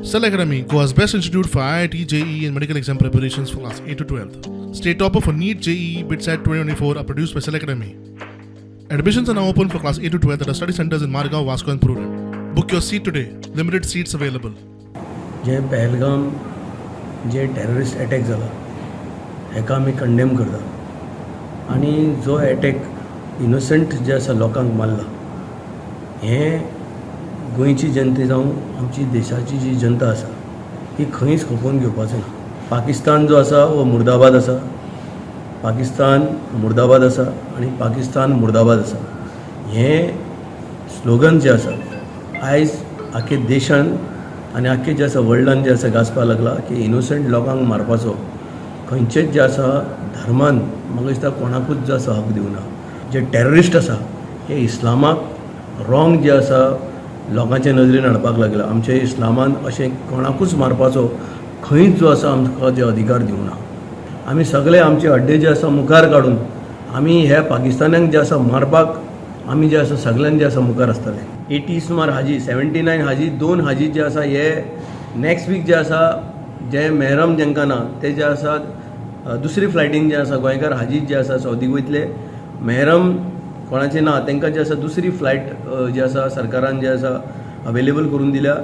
Cell Academy, Goa's best institute for IIT, JEE, and medical exam preparations for class 8 to 12. State topper for NEET, JEE, BITSAT 2024 are produced by Cell Academy. Admissions are now open for class 8 to 12 at our study centers in Margao, Vasco, and Prudent. Book your seat today. Limited seats available. J Pahalgam J terrorist attack जाला हेका आमी condemn करता आनी जो attack innocent जे आसा लोकांक मारला, हें गोंयची जनते जावं आमची देशाची जी जनता आसा ही खंयच खपोवन घेवपाचो ना. पाकिस्तान जो आसा हो मुर्दाबाद आसा. पाकिस्तान मुर्दाबाद आसा आनी पाकिस्तान मुर्दाबाद आसा हें स्लोगन जें आसा आयज आख्खे देशान आनी आख्खे जे आसा वर्ल्डान जे आसा गाजपाक लागला की इनोसंट लोकांक मारपाचो खंयचेच जे आसा धर्मान म्हाका दिसता कोणाकूच जो आसा हक दिवना. जे टेररिस्ट आसा हे इस्लामाक रॉंग जे आसा लोकांच्या नदरेन हाडपाक लागला. आमच्या इस्लामान अशें कोणाकूच मारपाचो खंयच जो आसा आमकां जे अधिकार दिवना. आमी सगळे आमचे हड्डे जे आसा मुखार काडून आमी ह्या पाकिस्तानाक जे आसा मारपाक आमी जे आसा सगल्यांक जे आसा मुखार आसतले. 80 सुमार हाजी, 79 हाजी, दोन हाजी जे आसा हे नॅक्स्ट वीक जे आसा, जे मेहरम जेंकां ना ते जे आसा दुसरी फ्लायटीन जे आसा गोंयकार हाजी जे आसा सौदीक वयतले. मेहरम कोणाचे ना तांकां जे आसा दुसरी फ्लायट जे आसा सरकारान जे आसा अवेलेबल करून दिल्या.